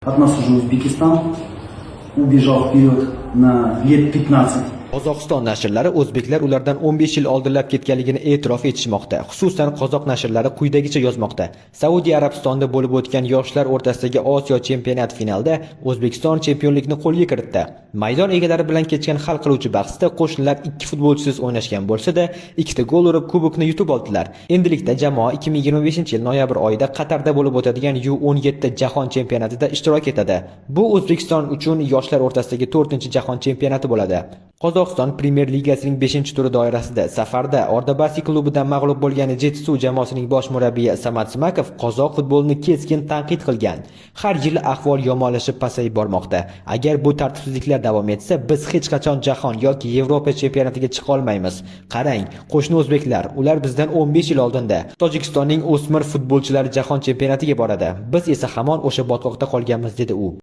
От нас уже Узбекистан убежал вперед на лет 15. Qozog'iston nashrlari o'zbeklar ulardan 15 yil oldinlab ketganligini e'tirof etishmoqda. Xususan, qozoq nashrlari quyidagicha yozmoqda. Saudiya Arabistonida bo'lib o'tgan yoshlar o'rtasidagi Osiyo chempionati finalida O'zbekiston chempionlikni qo'lga kiritdi. Maydon egalari bilan kechgan hal qiluvchi bahsda qo'shnilar ikki futbolchisiz o'ynashgan bo'lsa-da, ikkita gol urib kubokni yutib oldilar. Endilikda jamoa 2025-yil noyabr oyida Qatarda bo'lib o'tadigan U17 jahon chempionatida ishtirok etadi. Bu O'zbekiston uchun yoshlar o'rtasidagi 4-jahon chempionati bo'ladi. Qozog'iston Premyer Ligasining 5-turi doirasida safarda Ordabasi klubidan mag'lub bo'lgan Jetisuv jamoasining bosh murabbiyi Samat Smakov qozoq futbolini keskin tanqid qilgan. Har yili ahvol yomonlashib, pasayib bormoqda. Agar bu tartibsizliklar davom etsa, biz hech qachon jahon yoki Yevropa chempionatiga chiqa olmaymiz. Qarang, qo'shni o'zbeklar, ular bizdan 15 yil oldinda. Tojikistonning o'smir futbolchilari jahon chempionatiga boradi. Biz esa hamon o'sha botqoqda qolganmiz, dedi u.